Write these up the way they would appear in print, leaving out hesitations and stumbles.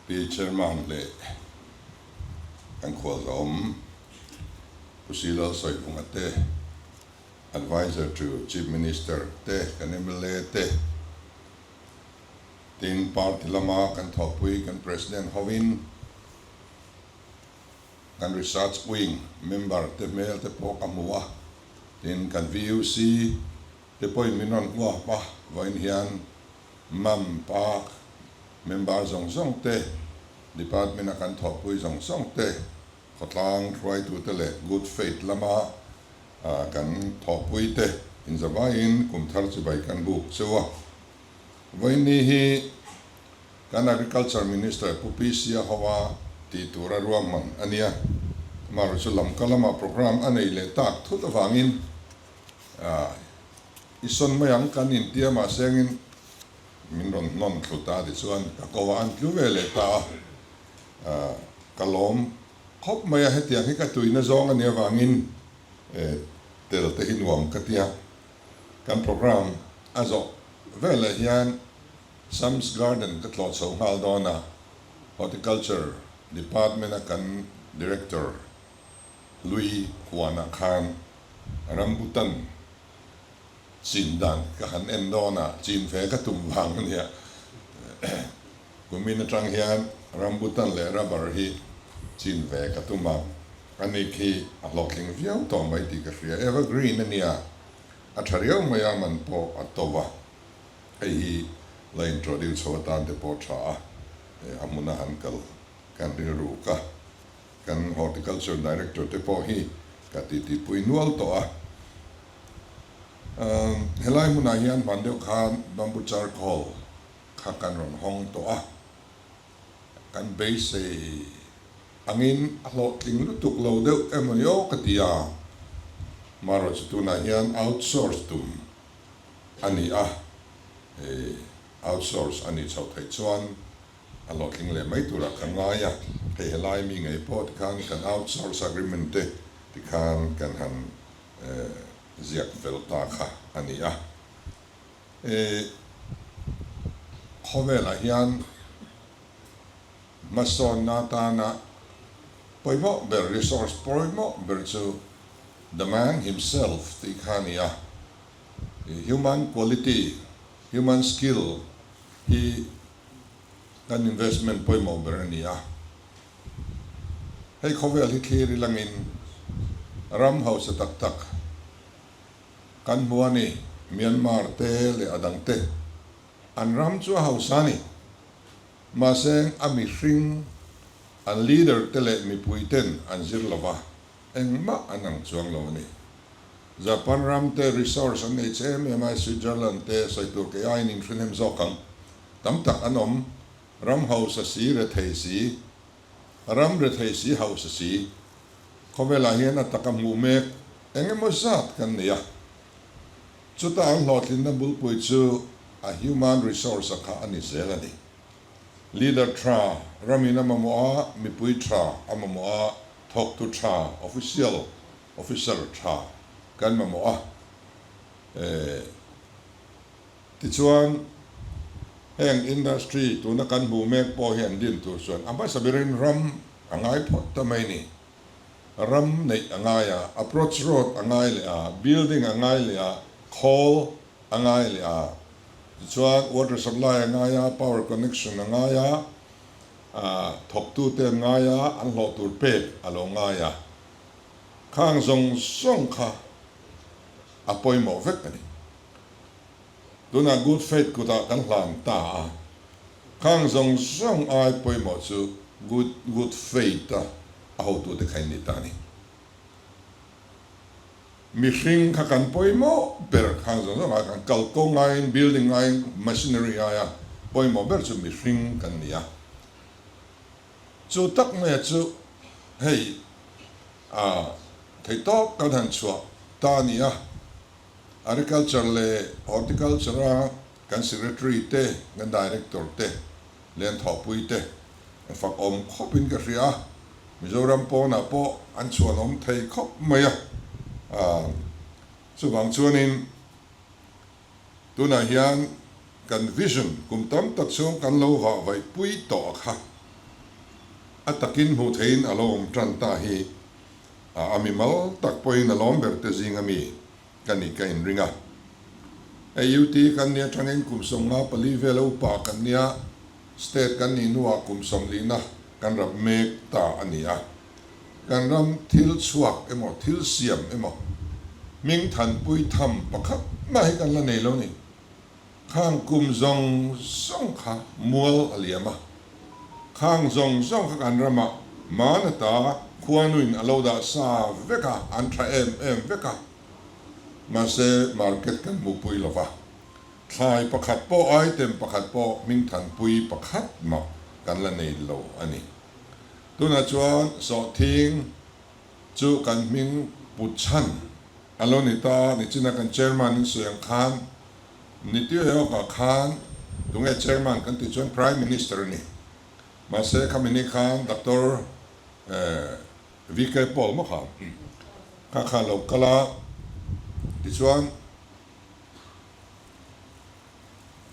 Pi Chairman leh kan khualzawm Pu Silal Sawivunga te, Adviser to Chief Minister te, kan mla te, tin party lama kan thawhpui kan President hovin kan Research Wing member te hmel te pawh ka hmu a, tin kan VUC te pawhin min rawn uap a, vawiin hian Mam pa member zawng zawng te, Department a kan thawhpui zawng zawng te, khawtlang hruaitute leh Good Faith lama kan thawhpui te inzavaiin kum thar chibai kan buk cheu a. Vawiinni hi kan Agriculture Minister Pu PC a hoa tih tura ruahman a nia. Amaherawhchu chu lamka lama programme a nei leh tak thut avangin i sawn mai ang kan intia mahsengin min rawn hnawn thlu ta tichuan ka ko a, an tlu ve leh ta a. Ka lawm khawp mai a, hetiang hi ka tuina zawng a nih avangin tel te hi nuam ka ti a. Kan programme a zawh veleh hian Sam's Garden ka tlawh chho nghal dawn a, Horticulture Department a kan Director Hlui huanah khan rambutan chin dan ka han en dawn a, chin ve ka tum vang a nia. Kumin atang hian rambutan leh rubber hi chin ve ka tum a, a ni khi a hlawhtling viau tawh mai tih ka hria. Evergreen a nia, a tha riau mai a, man pawh a to va, hei hi la introduce chho atan te pawh tha a, a hmuna han kal kan rilru ka. Kan Horticulture Director te pawh hi ka titipui nual tawh a. Helai hmunah hian hman deuh khan bamboo charcoal kha kan rawn hawng tawh a. Kan beisei angin a hlawhtling lutuk lo deuh emawni aw ka ti a. Marawh chu tunah hian outsource tum a ni a, outsource a nih chhoh theih chuan A hlawhtling leh mai turah ka ngai a, hei helai mi ngei pawh tikhan kan outsource agreement te tikhan kan han ziak fel ta kha a ni a. Khawvelah hian hmasawnna atana pawimawh ber, resource pawimawh ber chu the man himself tih kha a ni a, human quality, human skill hi kan investment pawimawh ber a ni a. Hei khawvel hi thlir ilangin ram hausa tak tak kan hmu a ni, Myanmar te leh a dang te. An ram chu a hausa a ni. Mahse a mihring, an leader te leh mipui ten an zir lo va, engmah an ang chuang lo a ni. Japan ram te resource an nei che em em a, Switzerland te sawi tur kei aiin in hrenem zawk ang. Tam tak an awm, ram hausa si rethei si, ram rethei si hausa si. Khawvelah hian a taka hmuh mek eng emaw zat kan nei a. Chuta an hlawhtlinna bulpui chu a human resource a kha a ni zel a ni. Leader tha ramin a mamawh a, mipui tha a mamawh a, thawktu tha, official, Officer tha kan mamawh a, tichuan heng industry tuna kan hmuh mek pawh hi an din tur chuan a hmasa berin ram a ngai phawt ta mai ni. Ram neih a ngai a, approach road a ngai leh a, building a ngai leh a, khawl a ngai leh a, tichuan water supply a ngai a, power connection a ngai a, thawktute an ngai a, an hlawh tur pek a lo ngai a. Khang zawng zawng kha a pawimawh vek a ni. Tunah Good Faith kutah kan hlan ta a, khang zawng zawng ai pawimawh chu Good Good Faith a a hotute kha in ni ta a ni. Mihring kha kan pawimawh ber, khang zawng zawng ai khan kalkawng aiin, building aiin, machinery aia pawimawh ber chu mihring kan ni a. Chu tak maia chu hei a theihtawp kan han chhuah ta a ni a, Agriculture leh Horticulture a kan Secretary te, kan Director te leh an thawhpui te an fak awm khawp in ka hria a, Mizoram pawnah pawh an chhuan awm thei khawp mai a, chuvang chuanin tunah hian kan vision kum tam tak chhung kan lo vah vaih pui tawh a kha. A takin hmuh theihin a lo awm tan ta hi a mimal tak pawhin a lawm ber te zing ami ka nih ka inring a. AUT kan nia tangin kum 54 vela upa kan nia, state kan nih hnuah kum 40na kan rap mek ta a ni a. Kan ram thil chhuak emaw thil siam emaw hming thanpui tham pakhat mah hi kan la nei lo ni. Khang kum zawng zawng kha mual a liam a, khang zawng zawng kha kan ramah Manata khuanuin a lo dah sa vek a, an tha em em vek a, mahse market kan hmuhpui lo va, thlai pakhat pawh item pakhat pawh hmingthanpui pakhat mah kan la nei lo a ni. Tunah chuan sawhthing chu kan hming put chhan a lo ni ta, nichina kan chairman in sawi ang khan Niti Aayog-ah khan tunge chairman kan tih chuan Prime Minister a ni. Mahse khami ni khan Doctor VK Paul maw kha kha kha lo kal a, tichuan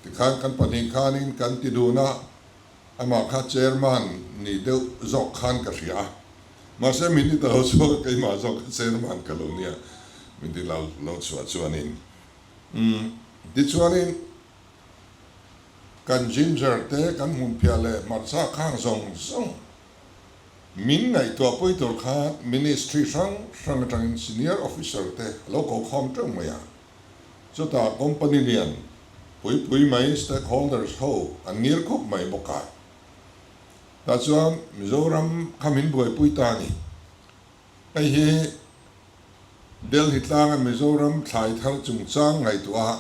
tikhan kan pahnih khanin kan ti dun a, Amah kha chairman ni deuh zawk khan ka hria a, mahse min ti ta lo chhuak a, keimah zawk kha chairman ka lo nia, min ti lo lo chhuah chuanin umm tichuanin kan ginger te kan hmunphiah leh hmarcha khang zawng zawng min ngaihtuah pui tur khan ministry hrang hrang atangin senior officer te a lo ko khawm teuh mai a. Chutah company lian pui pui mai stakeholders ho an ngir khup mai bawk a. Tah chuan Mizoram kha min buaipui ta a ni. Hei hi Delhi tlanga Mizoram thlai thar chungchang ngaihtuah a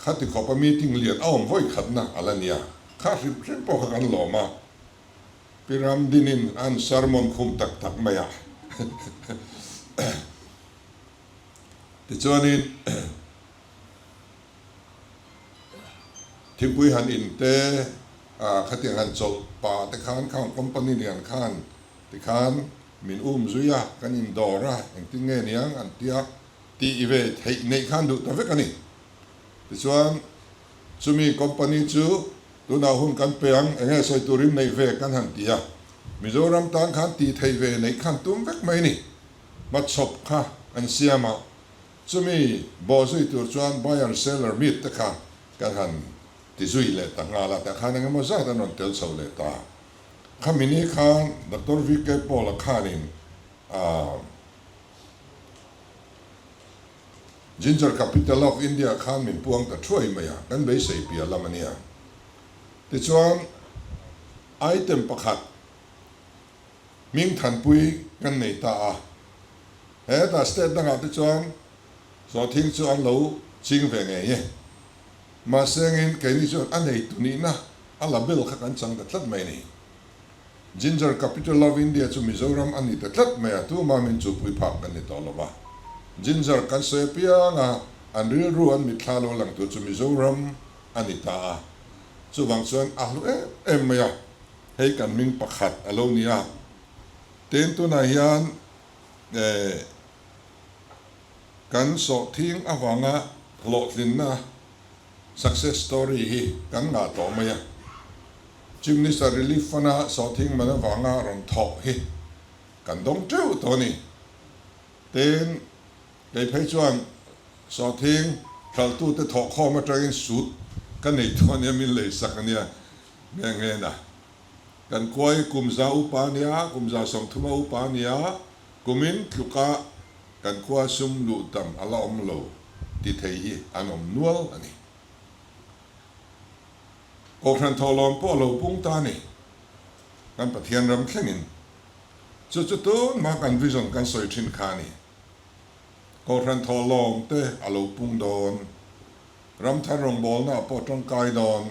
khati khawpa meeting lian a awm vawi khatna a la nia. Kha hrim hrim pawh kha kan lawm a. Pi Ramdinin an sermon khum tak tak mai a. Tichuanin thingpui han in te, khatiang han chawlh pah te khan khang company lian khan tikhan min um zui a, kan in dawr a, engtin nge niang an tia tih ve theih neih khan duh ta vek a ni. Tichuan chumi company chu tunah hun kan pe ang, enge sawi turin neih ve kan han ti a, Mizoram tan khan tih theih ve neih khan tum vek mai a ni. Hmachhawp kha an siam a, chumi bawh zui tur chuan buyer seller meet te kha kan han ti zui leh ta nghal a, tah khan eng emaw zat an rawn tel chho leh ta. Khami ni khan Doctor VK Paul-a khanin aah Ginger Capital of India khan min puang ta thuai mai a, kan beisei piah lam a nia. Tichuan item pakhat Hming thanpui kan nei ta a, hetah state dangah te chuan sawhthing chu an lo ching ve ngei e. Mahse engin keini chuan a neitu nihna a la bel kha kan chang ta tlat mai a ni. Ginger Capital of India chu Mizoram a ni ta tlat mai a, tuma min chupui phak kan ni tawh lo va. Ginger kan sawi apiang a, an rilru an mitthla lo lang tur chu Mizoram a ni ta a, chuvang chuan a hlu em em mai a. Hei kan hming pakhat a lo ni a, tin tunah hian kan sawhthing avanga hlawhtlinna, success story, hi kan ngah tawh mai a. Chief Minister Relief Fund-a sawhthing man avanga rawn thawh hi kan dawng teuh tawh a ni. Tin, kei phei chuan sawhthing hralhtute thawhkhawm atangin sut ka nei tawh a nia, min leisak a nia. Nge nge na. Kan kuai kum za upa nia, kum 30 a upa nia, kumin tluka kan khua sum luh tam a la awm lo ti thei hi an awm nual a ni. Kohhran thawhlawm pawh a lo pung ta a ni. Kan Pathian ram thlengin. Chu chu tun hma kan vision kan sawi thin kha a ni. Kohhran thawhlawm te a lo pung dawn. Ramthar rawngbawlna pawh tangkai dawn.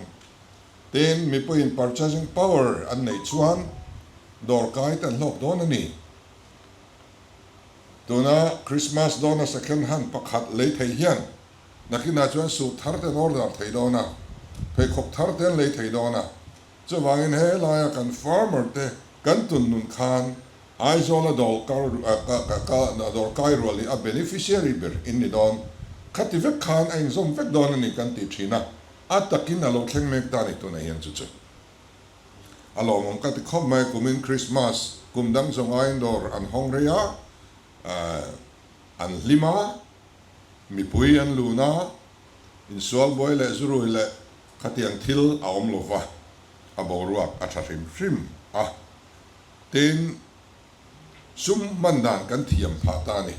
Tin, mipuiin purchasing power an neih chuan dawrkai te an hlawk dawn a ni. Tuna Christmas dawna second hand pakhat lei thei hian nakinah chuan suit thar te an order thei dawn a, pheikhawk thar te an lei thei dawn a. Chuvangin he laia kan farmer te kan tun nun khan Aizawla dawrkai rual hi a beneficiary ber in ni dawn. Khati vek khan a inzawm vek dawn a ni kan ti thin a, a takin a lo thleng mek ta a ni tunah hian chu chu. A lawmawm ka ti khawp mai, kumin Krismas kum dang zawng aiin dawr an hawng rei a, an hlim a, mipui an lun a, insual buai leh zurui leh khatiang thil a awm lo va, a boruak a tha hrim hrim a. Tin, sum hman dan kan thiam phah ta a ni.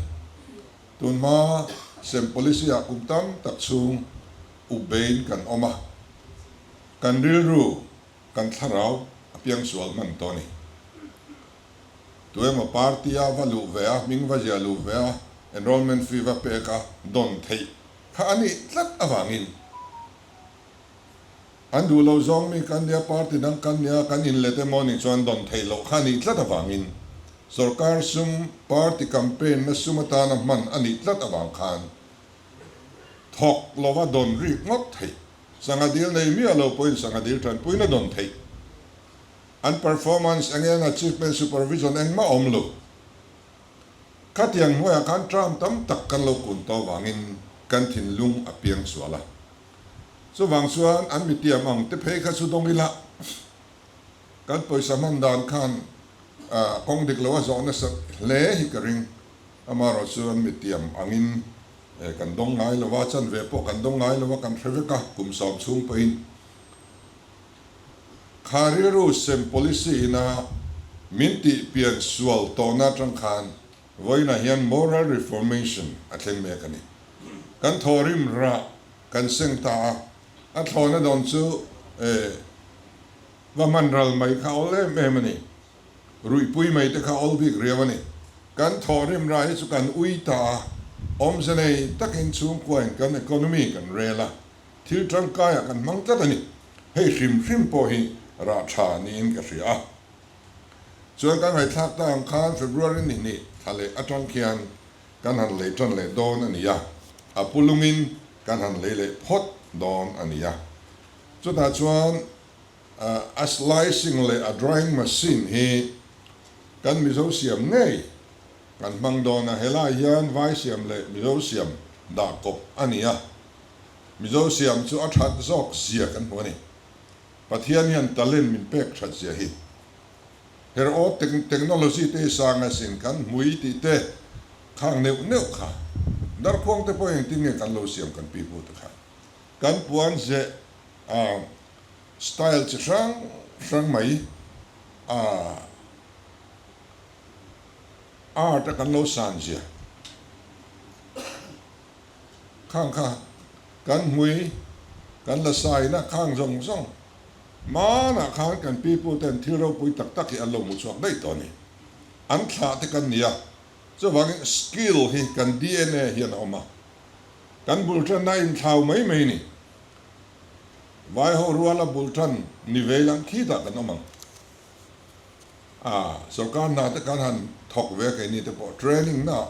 Tunhma sem policy ah kum tam tak chhung up bein kan awm a, kan rilru, kan thlarau a piangsual hman tawh a ni. Tuemaw party a va luh ve a, hming va ziah luh ve a, enrollment fee va pek a dawn theih kha a nih tlat avangin an duh lo zawng mi kan nia, party dang kan nia, kan inlet emaw nih chuan dawn theih loh kha a nih tlat avangin sorkar sum party campaign na sum atana hman a nih tlat avang khan thawk lova dawn rik ngawt theih, sangha dil nei miah lo pawhin sangha dil tanpuina dawn theih. An performance eng eng achievement supervision engmah awm lo. Khatiang hnuaiah khan term tam tak kan lo kun tawh vangin kan thinlung a piang sual a. Chuvang chuan an mitiam ang te phei kha chu dawng ila kan pawisa hman dan khan kawng dik lo a zawh nasat hle hi ka ring. Amaherawh chu an mitiam angin kan dawng ngai lo a, chanve pawh kan dawng ngai lo a, kan hre vek a kum sawm chhung pawhin. Kha rilru sem policy ina min tih pian sual tawhna atang khan vawiinah hian moral reformation a thleng mek a ni. Kan thawhrim rah kan seng ta a, a thlawhna dawn chu eh va hman ral mai kha awl em em a ni. Ruihpui mai te kha awl bik riau a ni. Kan thawhrim rah hi chu kan ui ta a, awmze nei takin chhungkuain kan economy kan rel a, Thil tangkaiah kan hmang tlat a ni. Hei hrim hrim pawh hi rah tha niin ka hria a. Chuan kan ngaihthlak ta ang khan February ni hnih thla leh atang khian kan han lei tan leh dawn a ni a, a pu lungin kan han lei leh phawt dawn a ni a. Chutah chuan a slicing leh a drying machine hi kan Mizo siam ngei kan hmang dawn a, helai hian vai siam leh Mizo siam dah kawp a ni a. Mizo siam chu a that zawk zia kan hmu a ni. Pathian hian talent min pek that zia hi. Her aw technology te hi sang asin kan hmui tih te khang neuh neuh kha. Darkhuang te pawh engtin nge kan lo siam kan pi pu te kha. Kan puan zeh a style chi hrang hrang mai a art a kan lo san zia. Khang kha kan hmui kan la saina khang zawng zawng hmanah khan kan pipu ten thil ropui tak tak hi an lo hmu chhuak daih tawh a ni. An thlah te kan ni a, chuvangin skill hi kan dna hian a awm a, kan bul tanna a inthlau mai mai a ni. Vaiho ruala bul tan ni vei lang khitah kan awm ang. A, sorkar hna te kan han thawk ve a keini te pawh training na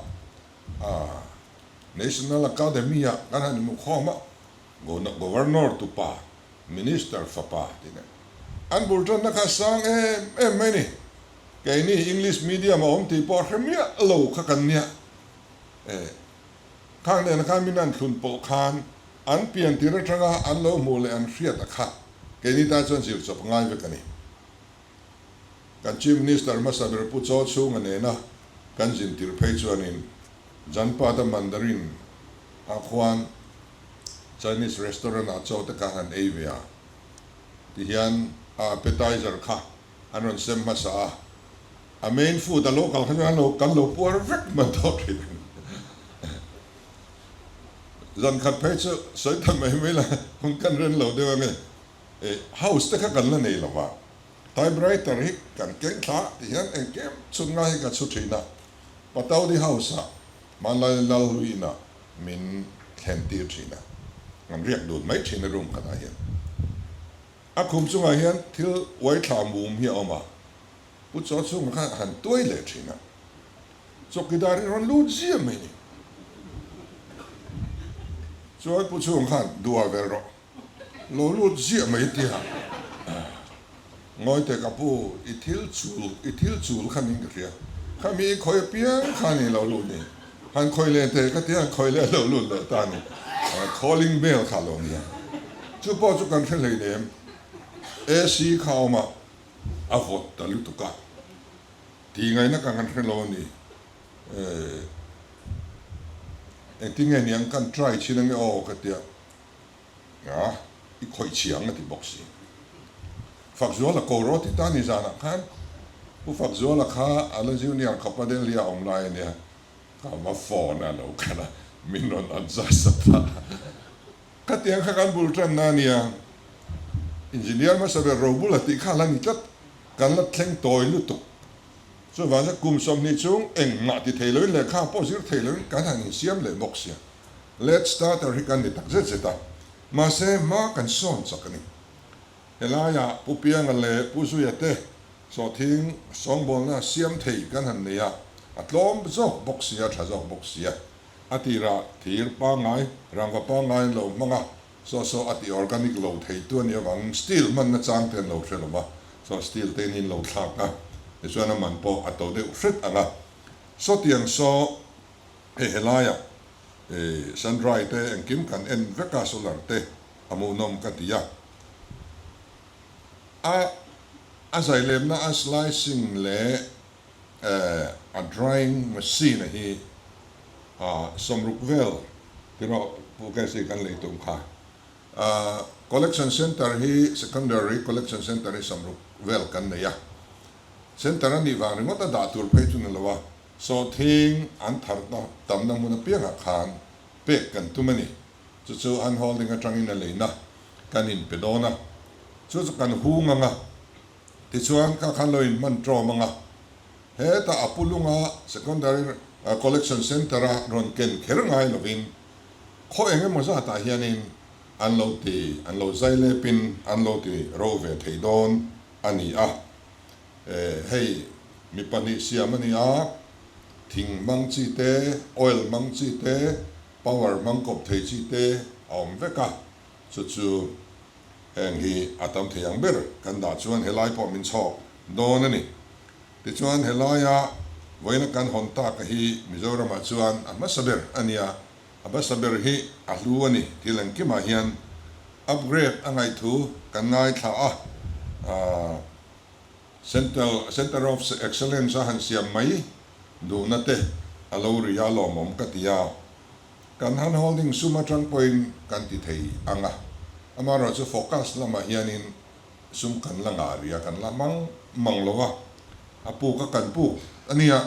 ah. National Academy ah kan han inhmu khawm a, Governor tupa, Minister fapa tih nen an bul tanna kha sang em em mai ni. Keini English medium a awm tih pawh hre miah lo kha kan nia. Eh, khang nena khan min an thlun pawh khan an pian tir atanga an lo hmuh leh an hriat a kha keini tan chuan zir chawp ngai vek a ni. Kan Chief Minister hmasa ber Pu Chaw Chhunga nena kan zin tir phei chuanin Janpada Mandarin ah khuan Chinese restaurant ah chaw te kha han ei ve a, tihian a appetizer kha an rawn sem hmasa a, a main food a lo kal kha chuan kan lo puar vek hman tawh thin a ni. Zan khat phei chu sawi ta mai mai la hun kan ren lo deuh ange. House te kha kan la nei lo va, typewriter hi kan keng thla tih hian engkim chhun ngai hi ka chhu thin a, Pataudi House ah hmanlai Lalhlui inah min thlen tir thin a, kan riak dun mai thin a room khatah hian. A khum chungah hian thil uai thla mum hi a awm a, Pu Chaw chhungah khan a han tuai leh thin a, chawkidar hi rawn lut ziah mai ni. Chuan Pu Chhunga khan duha vel rawh. Lo lut ziah mai tia ngawi teh ka pu, i thil chul, i thil chul kha ning ka hria, kha mi i khawi apiang kha ni lo lut ni, han khawi leh teh ka tia han khawi leh lo lut leh ta ni, calling bell kha lo nia, chu pawh chu kan hre hleinem, AC kha a awm a. A vawt ta lutuk a, tih ngaihna ka han hre lo a ni. Engtin nge niang kan try chin ange aw ka tia, a i khawih chhiang a ti bawk si. Fakzuala ko rawh ti ta ni zanah khan Pu Fakzuala kha a la junior khawpa Delhi a awm lai a nia, ka va phone a lo kal a, min rawn adjust a ta. Khatiang kha kan bul tanna a nia, Engineer hmasa ber Robula tih kha a la ni tlat, kan la thleng tawi lutuk. Chuvang chuan kum 20 chung engmah ti thei loin lehkha pawh zir thei loin kan han insiam leh bawk sia. Late starter hi kan ni tak zet zet a, mahse hma kan sawn chak a ni. Helaiah Pu Pianga leh Pu Zuia te sawhthing sawngbawlna siam thei kan han nei a, a tlawm zawk bawk sia, tha zawk bawk sia. A tirah thir pangngai, rangva pangngai an lo hmang a, saw saw a ti organic lo thei tu a nih avangin steel hmanna chang te an lo hre lo va, saw steel te in in lo thlak a, tichuan a man pawh a to deuh hret ang a. Sawtiang saw hei helaiah sun dry te engkim kan en vek a, solar te a hmuhnawm ka ti a. A a zailemna a slicing leh a drying machine a hi 60 vel tiraw Pu Casey kan lei tum kha. Collection centre hi secondary collection centre hi 60 vel kan nei a. Centre a nih vang ringawt a dah tur phei chu ni lo a, sawhthing an thar tamna hmun apiangah khan pek kan tum a ni. Chu chu hand holding atangin a leina kan inpe dawn a, chu chu kan hung ang a. Tichuan kha khan lo inhman ṭawm ang a, hetah a pu lunga Secondary Collection Centre-a rawn ken kher ngai lovin khaw eng emaw zatah hianin an lo ti, an lo zai lepin an lo ti ro ve thei dawn a ni a. Hei mi pahnih siam a ni a, thing hmang chi te, oil hmang chi te, power hmang kawp thei chi te a awm vek a, chu chu Heng hi a tam thei ang ber kan dah chuan helai pawh min chhawk dawn a ni. Tichuan helaia vawiina kan hawn taka hi Mizoramah chuan a hmasa ber a nia, a hmasa ber hi a hlu a ni. Thil engkimah hian upgrade a ngaihthu kan ngaithla a, Central Centre of Excellence a han siam mai duhna te a lo ri a lawmawm ka ti a. Kan han holding sum atang pawhin kan ti thei ang a, amaherawh chu focus lamah hianin sum kan la ngah rih a, kan la hmang mang lo a, a puk a kan puk a nia,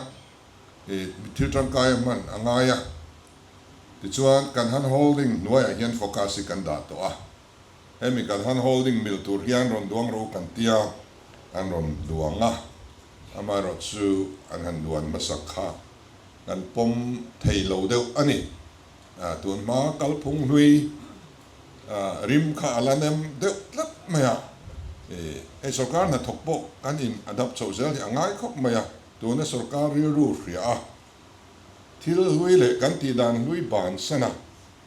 ih thil tangkai a hman a ngai a, tichuan kan han holding hnuaiah hian focus hi kan dah tawh a, hemi kan han holding mil tur hian rawn duang ro kan tia, an rawn duang a, amaherawh chu an han duan hmasak kha. Kan pawm thei lo deuh a ni. Tun hma kalphung hlui rim kha a la nem deuh tlat mai a. Hei sorkar hnathawk pawh kan in adapt chhoh zel hi a ngai khawp mai a. Tuna sorkar rilru hria a, thil hlui leh kan tihdan hlui bansan a,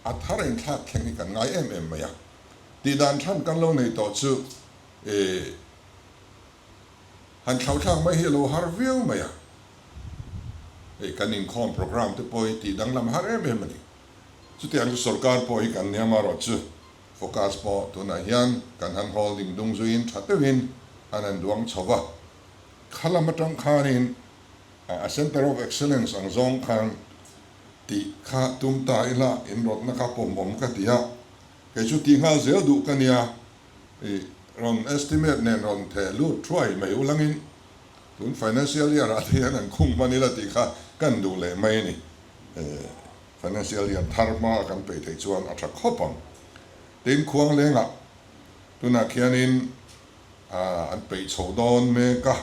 a thar inthlak thleng hi kan ngai em em mai a. Tihdan than kan lo nei tawh chu han thlauhthlak mai hi a lo har viau mai a. Hei kan inkhawm programme te pawh hi tih danglam har em em a ni. Chutiang chu sorkar pawh hi kan nia marawh chu focus pawh tunah hian kan han holding dung zuiin tha deuhin an han duang chho va. Kha lam atang khanin a Centre of Excellence ang zawng khan tih kha tum ta ila inrawtna kha pawmawm ka ti a. Kei chu tih nghal zel duh ka nia. I rawn estimate nen rawn theh lut thuai mai ulangin tun financial year ah te hian an khung hman ila tih kha kan duh leh mai a ni. Financial year thar hma a kan peih theih chuan a tha khawp ang. Tin khuang lengah tunah khianin an peih chho dawn mek a,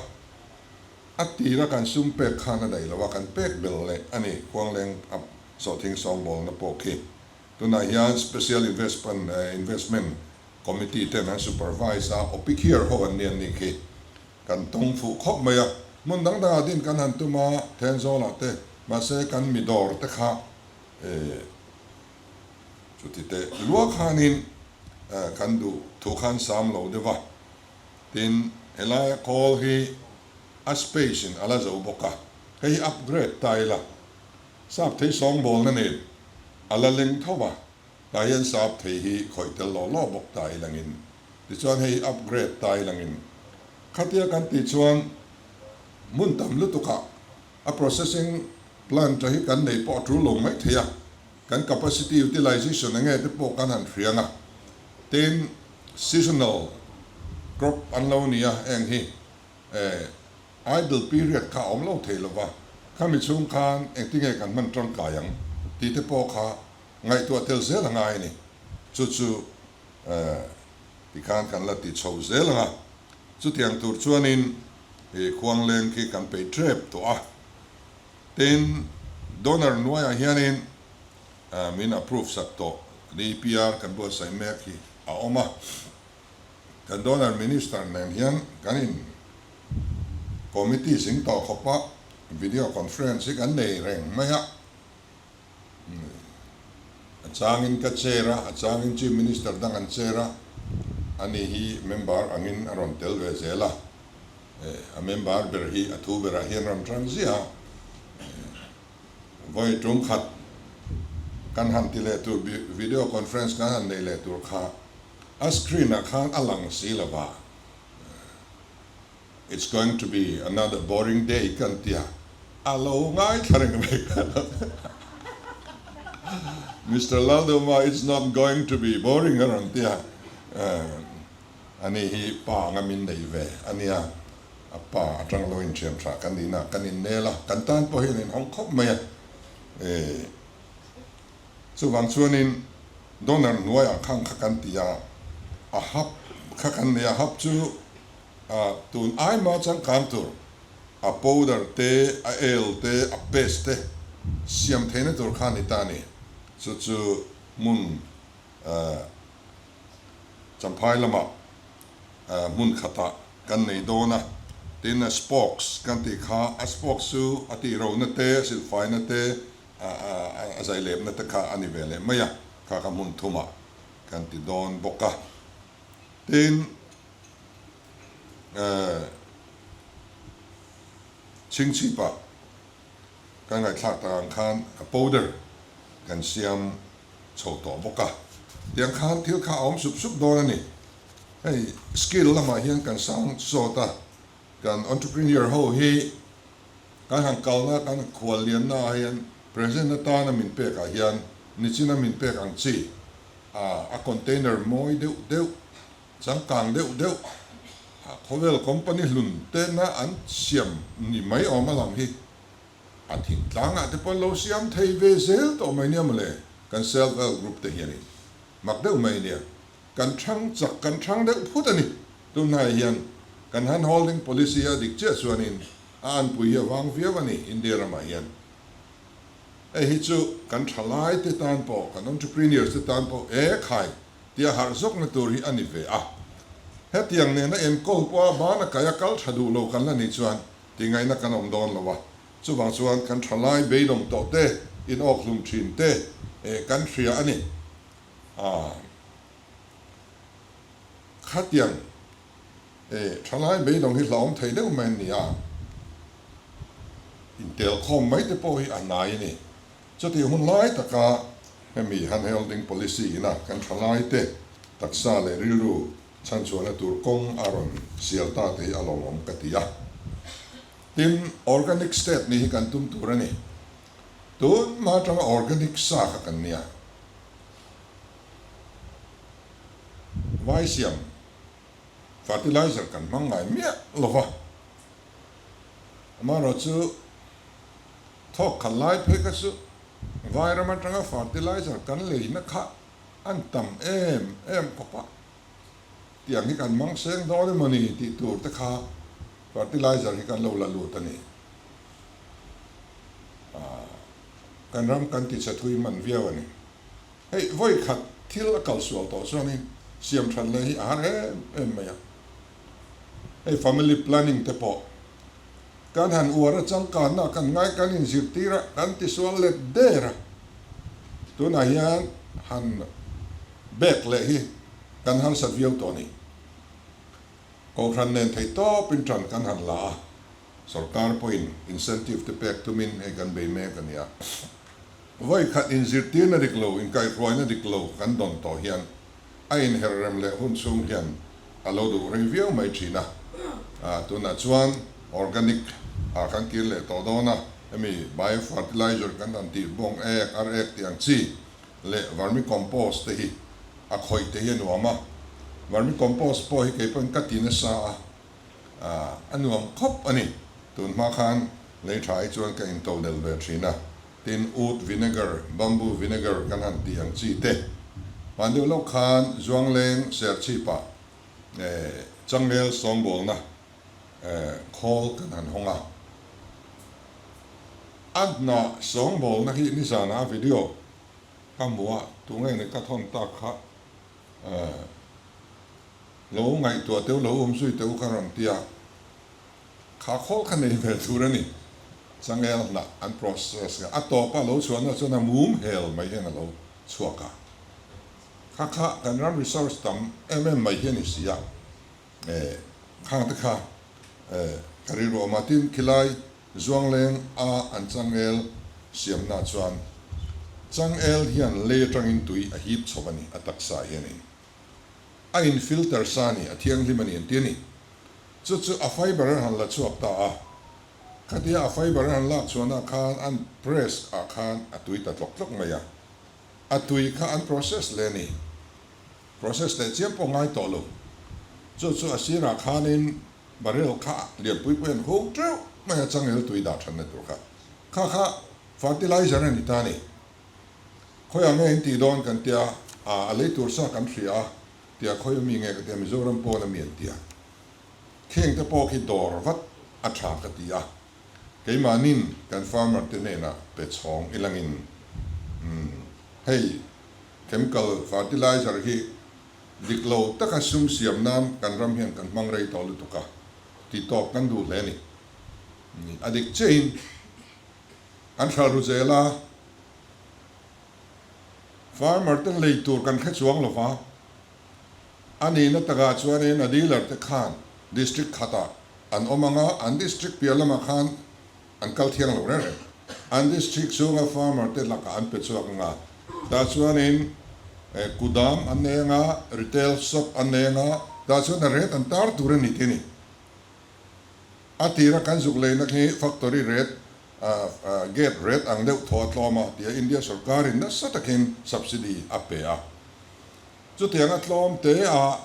a tira kan sum pek khan a daih lo a, kan pek bel leh a ni khuang leng a sawhthing sawngbawlna pawh khi. Tunah hian Special Investment Committee ten an supervise a, Opikhiar ho an ni an nih khi kan tawng fuh khawp mai a. Hmun dang dangah din kan han tum a, Thenzawlah te, mahse kan mi dawr te kha chuti teh lua khanin kan duh thu khan sam lo deuh a. Tin, helaia khawl hi a space in a la zo bawk a, hei hi upgrade ta ila Sap thei sawngbawlna nen a la leng tho a, tah hian sap thei hi khawih tel law law bawk ta i langin, tichuan hei upgrade ta i langin. Khatia kan tih chuan hmun tam lutukah a processing plant a hi kan nei pawh a tul lo mai thei a, kan capacity utilization enge te pawh kan han hriang a. Tin, seasonal crop an lo ni a, heng hi idle period kha a awm lo thei lo va, khami chhung khan engtinge kan hman tangkai ang tih te pawh kha ngaihtuah tel zel a ngai a ni. Chu chu tikhan kan la ti chho zel ang a, chutiang tur chuanin i khuangleng khi kan peih tep tawh a. Tin, donor hnuaiah hianin min approve sak tawh DPR kan buatsaih mek hi a awm a. Kan donor minister nen hian kan in committee zing tawh khawp a, video conference hi kan nei reng mai a. A changin ka chair a, a changin Chief Minister dang an chair a, ani hi member angin a rawn tel ve zel a, a member ber hi a thu berah hian rawn tang ziah a, vawi tum khat kan han ti leh tur video conference kan han nei leh tur kha a screen ah khan a lang si lo va. It's going to be another boring day kan tia a lo ngaithla reng mai kha Mister Lalduma it's not going to be boring a rawn tia ani hi pa anga min nei ve ania a pa atang lo inthiam tha kan nihna kan innel a kan tan pawh hian inhawng khawp mai a chuvang chuanin donor hnuaiah khang kha kan ti a a hap kha kan nei a hap chu A tun aima changkang tur a powder te, a el te, a paste te siam theihna tur kha a ni ta a ni. Chu chu hmun Champhai lamah hmun khatah kan nei dawn a. Tin a spokes kan tih kha a spokes chu a tihrohna te, a silfaina te, a zailepna te kha a ni ve leh mai a, kha kha hmun thumah kan ti dawn bawk a. Tin, Chhingchhipa kan ngaihthlak tak ang khan a powder kan siam chho tawh bawk a, tiang khan thil kha a awm sup sup dawn a ni. Hei skill lamah hian kan sang sawt a, kan entrepreneur ho hi kan han kalna kan khuallianna ah hian present atana min pek ah hian nichina min pek ang chi a container mawi deuh deuh Changkang deuh deuh a khawvel company hlun tena an siam ni mai awm a lang hi a thingtlangah te pawh an lo siam thei ve zel tawh mai nia mawle, kan self help group te hianin mak deuh mai nia, kan thang chak kan thang deuh phut a ni, tunhnaiah hian kan hand holding policy a dik chiah chuanin a anpui hi a vang viau a ni India ramah hian. Hei hi chu kan thalai te tan pawh kan entrepreneurs te tan pawh e khai tia harh zawkna tur hi a ni ve a. Hetiang nena enkawl pawha bana kaia kal tha duh lo kan la nih chuan tingaihna kan awm dawn lo a. Chuvang chuan kan thalai beidawng tawh te, inawk hlum thin te kan hria a ni. Khatiang thalai beidawng hi hlauhawm thei deuh mai an ni a. Intelkhawm mai te pawh hi a hnai a ni. Chutih hun lai taka hemi handholding policy ina kan thalaite taksa leh rilru chhanchhuahna tur kawng a rawn sial ta te hi a lawmawm ka ti a. Tin, organic state nih hi kan tum tur a ni. Tun hma atanga organic sa kha kan nia. Vai siam fertilizer kan hmang ngai miah lova. Amaherawhchu Thawk khat lai phei kha chu Vairam atanga fertilizer kan leina kha an tam em em khawp a, tiang hi kan hmang seng dawn emaw ni tih tur te kha fertilizer hi kan lo la lut a ni. Kan ram kan ti chhe thui hman viau a ni. Hei vawi khat thil a kal sual tawh chuanin siam that leh hi a har em em mai a. Hei family planning te pawh Kan han uar a changkanna kan ngai kan inzirtir a, kan tisual let der a. Tunah hian han bek leh hi kan harsat viau tawh a ni. Kohhran nen theih tawpin ṭan kan han la a, sorkar pawhin incentive te pek tumin hei kan bei mek a ni a. Vawi khat inzirtirna dik lo, inkaihhruaina dik lo kan dawn tawh hian a inherrem leh hun chhung hian a lo duh rei viau mai thin a. Tunah chuan organic ah kan kir leh tawh dawn a, hemi bio fertilizer kan han tih bawng ek, ar ek tih ang chi leh vermicompost te hi a khawih te hi a nuam a. Vermicompost pawh hi kei pawhin ka ti nasa a, a nuam khawp a ni. Tun hma khan lei tha hi chuan ka intodelh ve thin a, tin oat vinegar, bamboo vinegar kan han tih ang chi te. Hman deuh lawk khan Zuangleng Serchhip-ah Changel sawngbawlna khawl kan han hawng a. A hnah sawngbawlna hi nizana video ka hmu a, tunge ni ka thawn tak kha lo ngaihtuah teuh lo awm zui teuh ka rawn ti a, kha khawl kha nei ve tur a ni. Changel hnah an process a tawpa lo chhuahna chuan a mum hel mai hian a lo chhuak a. Kha kha kan ram resource tam em em mai hi a ni si a, eh khang te kha eh ka rilru awm a, tin khilai Zuangleng a an changel siamna chuan changel hian lei atangin tui a hip chho a ni, a taksa hianin a in filter sa a ni, a thianghlim a ni an ti a ni. Chu chu a fiber an han la chhuak ta a, khatia a fiber an han lak chhuahna khan an press ah khan a tui ta tlawk tlawk mai a. A tui kha an process leh a ni. Process leh chiam pawh ngai tawh lo. Chu chu a sirah khanin barrel kha lianpui pui an hung teuh mai a, changel tui dah thanna tur kha. Kha kha fertilizer a ni ta a ni. Khawiah nge in tih dawn kan tia, a lei tur sa kan hria a, tia khawi ami nge ka tia, Mizoram pawn ami an tia. Kheng te pawh khi dawr vat a tha ka ti a. Keimahnin kan farmer te hnenah pe chhawng ilangin hei chemical fertilizer hi dik lo taka sum siam nan kan ram hian kan hmang rei tawh lutuk a, ti tawp kan duh hle a ni. A dik chiahin an hral ru zel a, farmer ten lei tur kan hre chuang lo va, a nihna takah chuanin a dealer te khan district khatah An awm ang a, an district piah lamah khan an kal thiang lo reng reng. An district chhunga farmer te lakah an pe chhuak ang a, tah chuanin kudam an nei ang a, retail shop an nei ang a, tah chuan a rate an tar tur a ni tih a ni. A tira kan zuk leina khi factory rate, gate rate ang deuh thaw a tlawm a tia India sorkarin nasa takin subsidy a pe a. Chutianga tlawm te a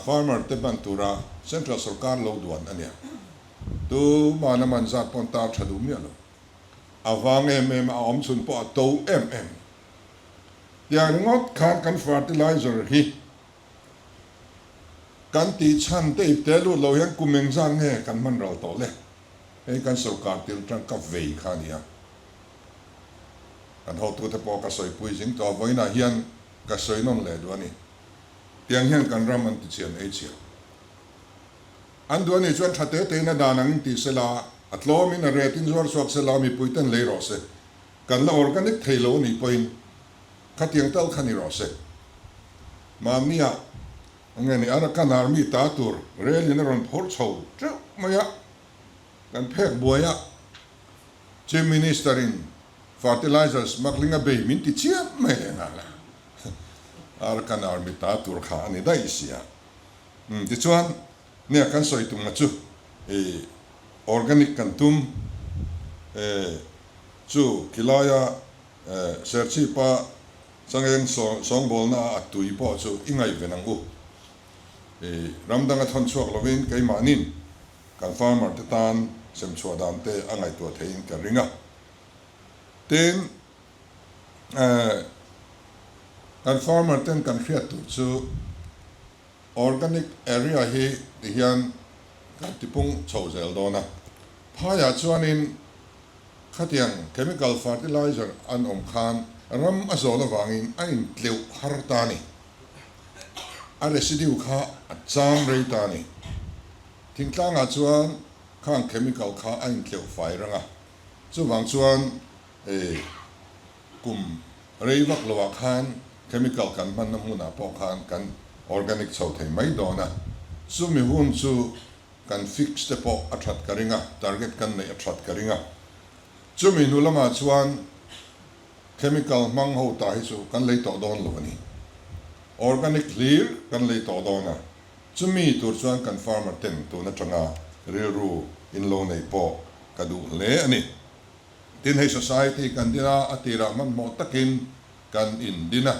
Farmer te hman tura Central sorkar lo duan a nia. Tuman a man zat pawn tar tha duh miah lo. A vang em em a, a awm chhun pawh a to em em. Tiang ringawt khan kan fertilizer hi kan tih chhan te ip te lut lo hian kum engzat nge kan hman ral tawh le? Hei kan sorkar tir atang ka vei kha a nia. Kan hotute pawh ka sawipui zing tawh a, vawiinah hian ka sawi nawn leh duh a ni. Tiang hian kan ram an tichian ei chhiah. An duh a nih chuan tha te tein a dan angin ti sela, a tlawmin a retin zuar chhuak sela, mipui ten lei rawh se. Kan la organic thei lo a nih pawhin khatiang tal kha ni rawh se. Mahnia nge ni Arakan Army ta tur rel in a rawn phawrh chho teuh mai a, kan phek buai a, Chief Minister in fertilizer smuggling a bei min ti chiam mai leh nghal a. Arakan Army ta tur kha a ni daih sia. Umm tichuan nia kan sawi tumna chu i organic kan tum e chu khilaia Serchhipa changeng sawngbawlna a tui pawh chu i ngaihven ang u. I ram danga thawn chhuak lovin keimahnin kan farmer te tan semchhuah dan te a ngaihtuah theihin ka ring a. Tin. Kan farmer ten kan hriat tur chu organic area hi ti hian kan tipung chho zel dawn a. Phaiah chuanin khatiang chemical fertilizer an awm khan ram a zawl avangin a intleuh har ta a ni. A residue kha a cham rei ta a ni. Thingtlangah chuan khang chemical kha a intleuh fai rang a. Chuvang chuan E, kum rei vak loah khan chemical kan hmanna hmunah pawh khan kan organic chho thei mai dawn a, chumi hun chu kan fix te pawh a that ka ring a, target kan neih a that ka ring a. Chumi hnu lamah chuan chemical hmang ho ta hi chu kan lei tawh dawn lo a ni. Organic hlir kan lei tawh dawn a. Chumi tur chuan kan farmer ten tun atanga rilru in lo neih pawh ka duh hle a ni. Tin, hei society kan din a, a tirah hmanhmawh takin kan indin a.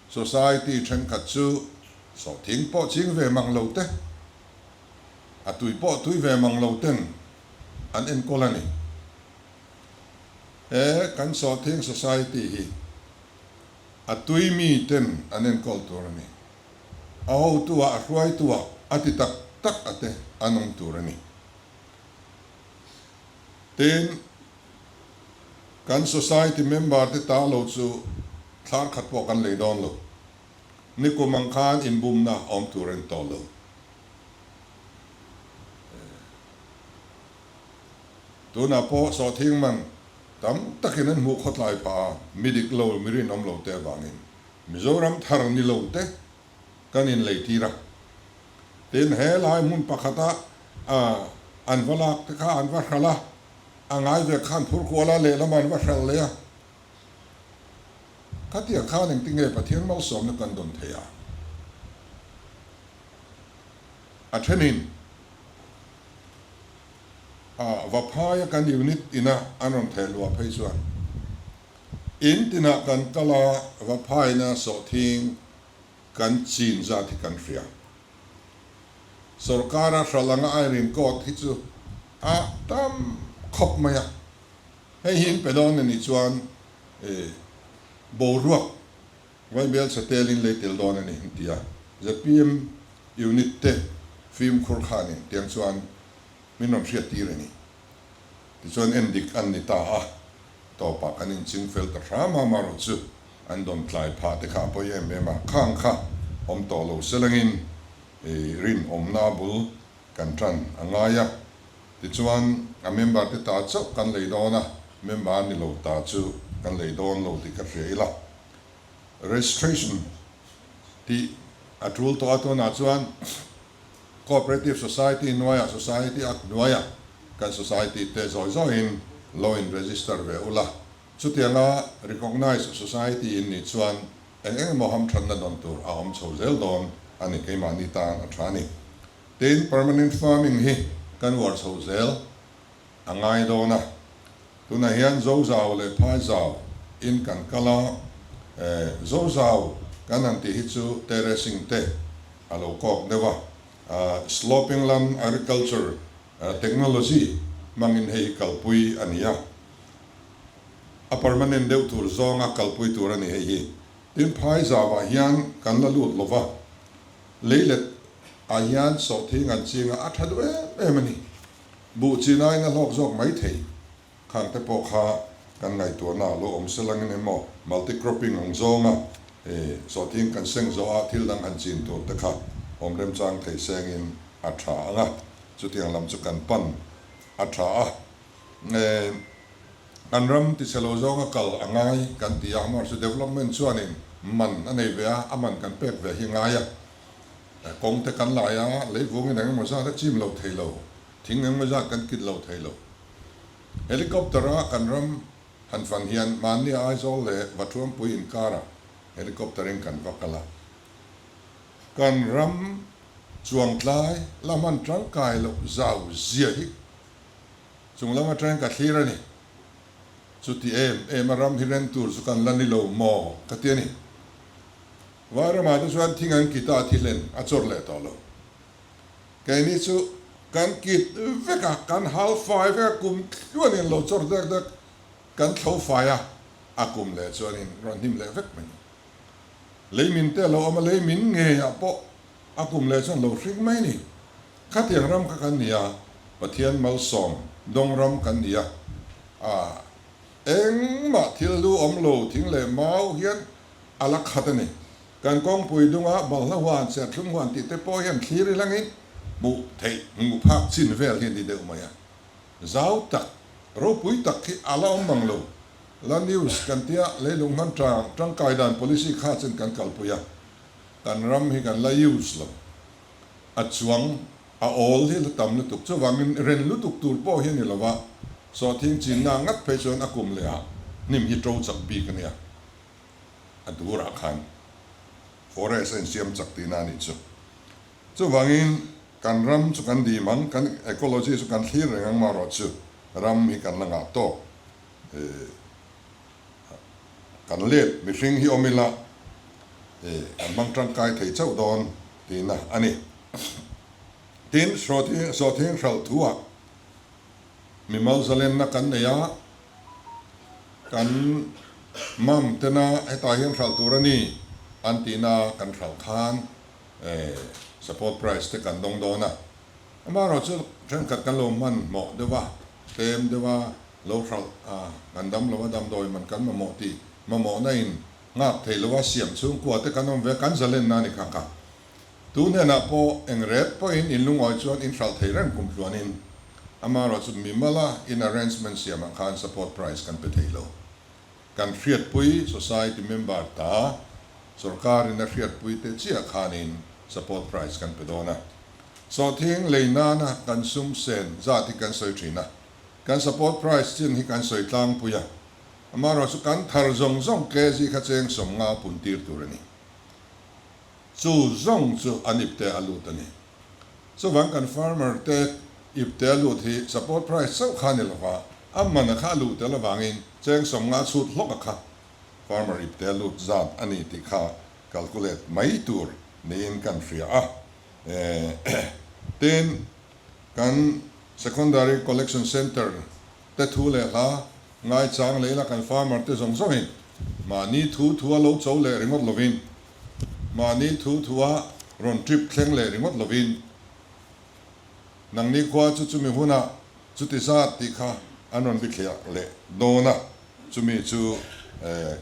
Society thenkhat chu sawhthing pawh ching ve mang lo te, a tui pawh tui ve mang lo ten an enkawl a ni. He kan sawhthing society hi a tui mi ten an enkawl tur a ni. A hotu ah, a hruaitu ah a ti tak tak a te an awm tur a ni. Tin, kan society member te ta lo chu thlar khat pawh kan lei dawn lo. Nikum ang khan inbumna awm tur a ni tawh lo. Tunah pawh sawhthing man tam takin an hmuh khawtlai phah a, mi dik lo, mi rinawm lo te avangin Mizoram thar ni lo te kan inleitir a. Tin, he lai hmun pakhata an va lak te kha an va hralh a, a ngai ve khan phur kual a, lehlamah an va hralh leh a. Khatiang khan engtinge Pathian malsawmna kan dawn thei a? A thenin a Vaphaia kan unit ina an rawn theh luah phei chuan in tinah kan kal a, Vaphaina sawhthing kan chin zat hi kan hria. Sorkara hralh anga airin court hi chu a tam khawp mai a, hei hi in pe dawn a nih chuan boruak vaibel chhe telin lei tel dawn a ni an ti a, zpm unit te fimkhur khanin tiang chuan min rawn hriat tir a ni. Tichuan endik an ni ta a, tawpah kan inching fel ta hram a, amaherawh chu an dawn tlai phah te kha a pawi em em a, khang kha awm tawh lo selangin rinawmna bul kan tan a ngai a, tichuan a member te ta chauh kan lei dawn a, member ni lo ta chu kan lei dawn lo tih ka hria ila. Registration tih a tul tawh a, tunah chuan Cooperative Society hnuaiah Society Act hnuaiah kan Society te zawi zawiin lo in register ve ula, chutianga Recognized Society in nih chuan eng eng emaw hamthatna dawn tur a awm chho zel dawn a ni, keimahni tan a tha a ni. Tin, Permanent Farming hi kan uar chho zel a ngai dawn a, tunah hian Zozau leh Phaizau in kan kal a, Zozau kan han tih hi chu terracing te a lo kawk deuh a, sloping lam agriculture technology hmangin hei hi kalpui a ni a, a permanent deuh tur zawnga kalpui tur a ni hei hi. Tin, Phaizauah hian kan la lut lo va, leilet ah hian sawhthing an ching a, a tha duh em em a ni. Buh chinain a hlawk zawk mai thei. Khang te pawh kha kan ngaihtuahna a lo awm se langin emaw multi cropping ang zawnga sawhthing kan seng zawh a thil dang han chin tur te kha awm remchang thei sengin a tha ang a, chutiang lam chu kan pan a tha a. Kan ram tichhe lo zawnga kal a ngai kan ti a, amaherawhchu development chuanin man a nei ve a, a man kan pek ve hi a ngai a. Kawng te kan lai a, leivungin eng emaw zat a chim lo thei lo, thing eng emaw zat kan kit lo thei lo. Helicopter a kan ram han fan hian mahni Aizawl leh Vathuampui inkarah helicopter in kan va kal a. Kan ram chuangtlai la hman tangkai loh zau zia hi chung lam atangin ka thlir a ni. Chuti em em a ram hi reng tur chu kan la ni lo maw ka ti a ni. Vairamah te chuan thing an kit a, a thi hlen a chawr leh tawh lo. Keini chu kan kit vek a, kan hal fai vek a, kum tluanin lo chawr dek dek kan thlo fai a, a kum leh chuanin rawn hnim leh vek mai. Leimin te a lo awm a, leimin ngeiah pawh a kum leh chuan lo hring mai a ni. Khatiang ram kha kan ni a, Pathian malsawm dawng ram kan ni a, a engmah thil lu awm lo thing leh mau hian a la khat a ni. Kan kawngpui dunga balhla huan, serthlum huan tih te pawh hian thlir i langin hmuh theih, hmuh phak chin vel hi a ni deuh mai a. Zau tak, ropui tak hi a la awm mang lo. La news kan tia leilung hman tang tangkai dan policy kha chen kan kalpui a, kan ram hi kan la use lo. A chuang, a awl hi la tam lutuk. Chuvangin ren lutuk tur pawh hi a ni lo va, sawhthing chinna ngat phei chuan a kum leh ah hnim hi to chak bik a nia. A durah khan forest a insiam chak tihna a nih chu. Chuvangin kan ram chu kan dim ang, kan ecology chu kan thlir reng ang marawh chu ram hi kan la ngah tawk. Kan let mihring hi awm ila kan hmang tangkai thei chauh dawn tihna a ni. Tin, sawhthing hralh thuah mimal zalenna kan nei a, kan mam tena hetah hian hralh tur a ni an tihna kan hralh khan support price te kan dawng dawn a. Amaherawhchu thenkhat kan lo hmanhmawh deuh a, tlem deuh a, lo hralh a, kan dam lo a, damdawi man kan mamawh tih mamawhna in nghak thei lo a, siam chhungkua te kan awm ve a, kan zalenna a ni kha kha. Tu hnenah pawh eng ret pawhin in lungawi chuan in hralh thei reng kum tluanin amaherawhchu mimala in arrangement siamah khan support price kan pe thei lo. Kan hriatpui society member ta sorkarin a hriatpui te chiah khanin support price kan pe dawn a. Sawhthing lei nana kan sum sen zat hi kan sawi thin a. Kan support price chin hi kan sawi tlangpui a, amaherawhchu kan thar zawng zawng kg kha cheng 50 pun tir tur a ni. Chu zawng chu an ipte a lut a ni. Chuvang kan farmer te ipte a lut hi support price chauh kha a ni lova, a man a kha a luh tel avangin cheng 50 chhut hlawk a kha farmer ipte a lut zat a ni tih kha calculate mai tur niin kan hria a. Tin, kan Secondary Collection Centre te thu leh hla ngaichang leh ila kan farmer te zawng zawngin mahni thu thua lo cho leh ringawt lovin, mahni thu thua rawn trip thleng leh ringawt lovin, nangni khua chu chumi hunah chuti zat tih kha an rawn bithliah leh dawn a, chumi chu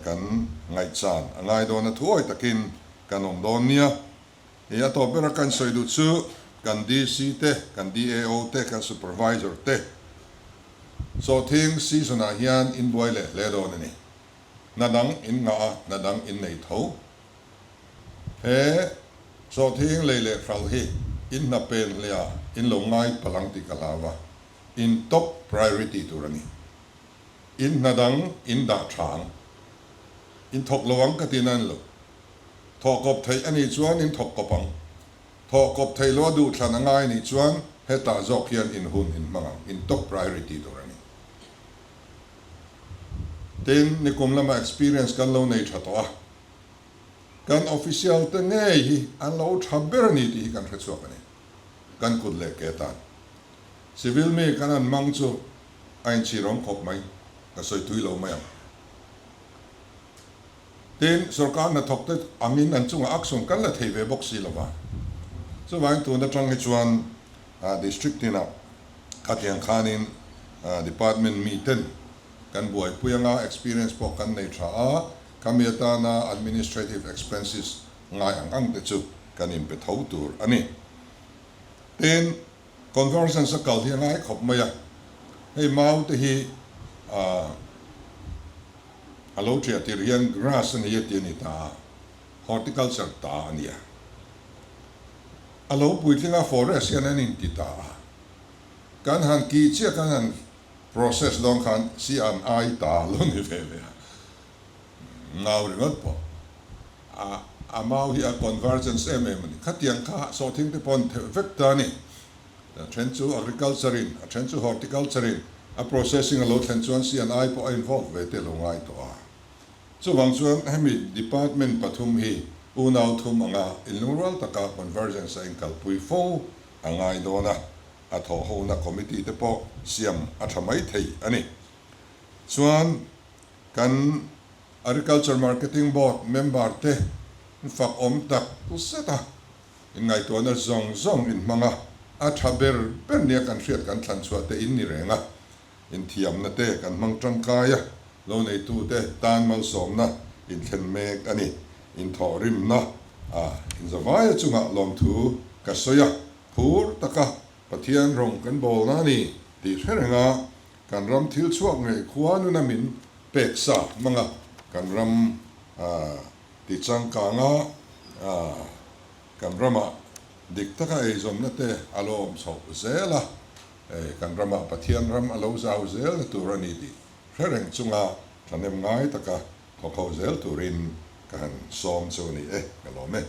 kan ngaihchan a ngai dawn a, thuawi takin kan awm dawn nia. Hei a tawp bera kan sawi duh chu kan DC te, kan DAO te, kan Supervisor te sawhthing season ah hian in buai leh hle dawn a ni. Hna dang in ngah a, hna dang in nei tho. He sawhthing lei leh hralh hi in hna pen hlea in lo ngai palh ang tih ka hlau a, in top priority tur a ni. In hna dang in dah tha ang. In thawk lo ang ka ti nan lo. Thawh kawp theih a nih chuan in thawk kawp ang. Thawh kawp theih loh a duh thlan a ngai a nih chuan hetah zawk hian in hun in hmang ang, in top priority tur a ni. Tin, nikum lama experience kan lo nei tha tawh a, kan official te ngei hi an lo tha ber a ni tih hi kan hre chhuak a ni. Kan kut leh ke tan. Civil mi kan han hmang chu a inchhirawm khawp mai, ka sawi tui lo mai ang. Tin, sorkar hnathawkte angin an chungah action kan la thei ve bawk si lo va. Chuvangin tun atang hi chuan District tinah khatiang khanin Department miten kan buaipui anga experience pawh kan nei tha a, khami atana administrative expenses ngai ang ang te chu kan inpe tho tur a ni. Tin, convergence a kal hi a ngai khawp mai a, hei mau te hi A lo ṭiah tir hian grass a ni a ti a ni ta a, horticulture ta a ni a. A lo puitling a forest hian an inti ta a. Kan han kih chiah kan han process dawn khan si an ai ta lo ni ve leh a. Ngau ringawt pawh a a mau hi a convergence em em a ni. Khatiang kha sawhthing te pawh an theuh vek ta a ni. A then chu agriculture in, a then chu horticulture in a processing a lo thlen chuan CNI pawh a involve ve te a lo ngai tawh a. Chuvang chuan hemi department pathum hi unau thum anga inlungrual taka convergence a inkalpui fo a ngai dawn a, a thawhhona committee te pawh siam a tha mai thei a ni. Chuan kan Agriculture Marketing Board member te fak awm tak zet a. Inngaihtuahna zawng zawng inhmang a, a tha ber ber nia kan hriat kan thlan chhuah te in ni reng a, inthiamna te kan hmang tangkai a, lo neitute tan malsawmna inthlen mek a ni. Inthawhrimna a inzavaia chungah lawmthu ka sawi a, phur taka Pathian rawng kan bawlna a ni tih hre reng a, kan ram thil chhuak ngei khua nuna min pek sa hmang a, kan ram Ti changkanga kan ramah dik taka eizawnna te a lo awm chhoh zel a, kan ramah Pathian ram a lo zau zel na tur a ni tih hre reng chunga thahnem ngai taka thawk ho zel turin ka han sawm chu a ni e, ka lawm e.